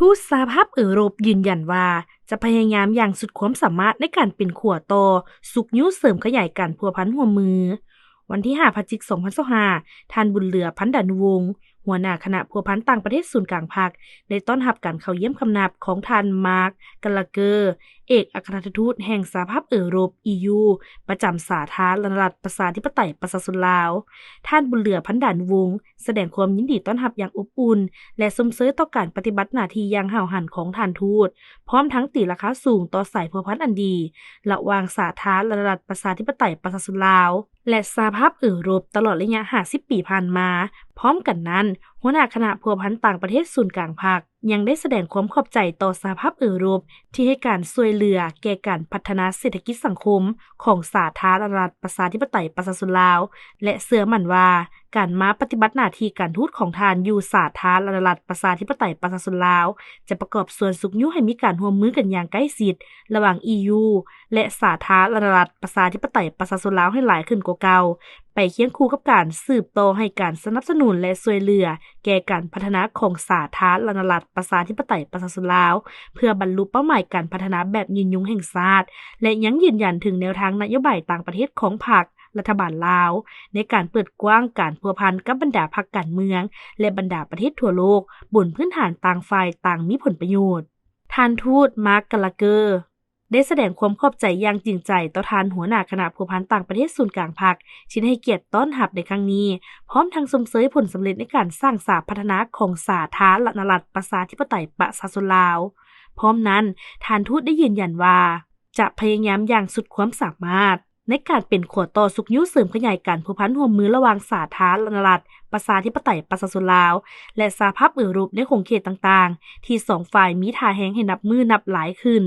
ທູດສະຫະພາບເອີຣົບຢືນຢັນວ່າ ຈະພະຍາຍາມຢ່າງສຸດຄວາມສາມາດໃນການເປັນຂົວຕໍ່ຊຸກຍູ້ເສີມຂະຫຍາຍການພົວພັນຮ່ວມມື. ວັນທີຫ້າ ພະຈິກ ສອງພັນຊາວຫ້າ ທ່ານ ບຸນເຫຼືອ ພັນດານຸວົງ ຫົວໜ້າຄະນະພົວພັນຕ່າງປະເທດສູນກາງພັກ ໄດ້ຕ້ອນຮັບການເຂົ້າຢ້ຽມຄຳນັບຂອງທ່ານ ມາກ ກາລາເກີ ເອກອັກຄະລັດທູດແຫ່ງສະຫະພາບເອີຣົບ ອີຢູ ປະຈຳສາທາລະນະລັດປະຊາທິປະໄຕປະຊາຊົນລາວ. ທ່ານ ບຸນເຫຼືອ ພັນດານຸວົງ ສະແດງຄວາມຍິນດີຕ້ອນຮັບຢ່າງອົບອຸ່ນ ແລະ ຊົມເຊີຍຕໍ່ການປະຕິບັດໜ້າທີ່ຢ່າງຫ້າວຫັນຂອງທ່ານທູດ, ພ້ອມທັງຕີລາຄາສູງຕໍ່ສາຍພົວພັນອັນດີ ລະຫວ່າງສາທາລະນະລັດປະຊາທິປະໄຕປະຊາຊົນລາວ ແລະ ສະຫະພາບເອີຣົບ ຕະຫຼອດໄລຍະຫ້າສິບປີຜ່ານມາ. ພ້ອມກັນນັ້ນ, ຫົວໜ້າຄະນະພົວພັນຕ່າງປະເທດສູນກາງພັກ ຍັງໄດ້ສະແດງຄວາມຂອບໃຈຕໍ່ສະຫະພາບເອີຣົບ ທີ່ໃຫ້ການຊ່ວຍເຫຼືອແກ່ການພັດທະນາເສດຖະກິດສັງຄົມຂອງສາທາລະນະລັດປະຊາທິປະໄຕປະຊາຊົນລາວ ແລະ ເຊື່ອໝັ້ນວ່າ ການມາປະຕິບັດໜ້າທີ່ການທູດຂອງທ່ານຢູ່ສາທາລະນະລັດປະຊາທິປະໄຕປະຊາຊົນລາວ ຈະປະກອບສ່ວນຊຸກຍູ້ໃຫ້ມີການຮ່ວມມືກັນຢ່າງໃກ້ຊິດ ລະຫວ່າງ ອີຢູ ແລະ ສາທາລະນະລັດປະຊາທິປະໄຕປະຊາຊົນລາວໃຫ້ຫຼາຍຂຶ້ນກວ່າເກົ່າ, ໄປຄຽງຄູ່ກັບການສືບຕໍ່ໃຫ້ການສະໜັບສະໜູນ ແລະ ຊ່ວຍເຫຼືອແກ່ການພັດທະນາຂອງສາທາລະນະລັດປະຊາທິປະໄຕປະຊາຊົນລາວ ເພື່ອບັນລຸເປົ້າໝາຍການພັດທະນາແບບຍືນຍົງແຫ່ງຊາດ ແລະ ຍັງຢືນຢັນເຖິງແນວທາງນະໂຍບາຍຕ່າງປະເທດຂອງພັກ ລັດຖະບານລາວ ໃນການເປີດກວ້າງການພົວພັນກັບບັນດາພັກການເມືອງ ແລະ ບັນດາປະເທດທົ່ວໂລກ ບົນພື້ນຖານຕ່າງຝ່າຍຕ່າງມີຜົນປະໂຫຍດ. ທ່ານທູດ ມາກ ກາລາເກີ ໄດ້ສະແດງຄວາມຂອບໃຈຢ່າງຈິງໃຈຕໍ່ທ່ານຫົວໜ້າຄະນະພົວພັນຕ່າງປະເທດສູນກາງພັກ ທີ່ໄດ້ໃຫ້ກຽດຕ້ອນຮັບໃນຄັ້ງນີ້, ພ້ອມທັງຊົມເຊີຍຜົນສຳເລັດໃນການສ້າງສາພັດທະນາຂອງສາທາລະນະລັດປະຊາທິປະໄຕປະຊາຊົນລາວ. ພ້ອມນັ້ນ, ທ່ານທູດໄດ້ຢືນຢັນວ່າ ຈະພະຍາຍາມຢ່າງສຸດຄວາມສາມາດ ໃນການເປັນຂົວຕໍ່ຊຸກຍູ້ເສີມຂະຫຍາຍການພົວພັນຮ່ວມມືລະຫວ່າງສາທາລະນະລັດປະຊາທິປະໄຕປະຊາຊົນລາວ ແລະ ສະຫະພາບເອີຣົບໃນຂົງເຂດຕ່າງໆ ທີ່ສອງຝ່າຍມີທ່າແຮງໃຫ້ນັບມື້ນັບຫຼາຍຂຶ້ນ.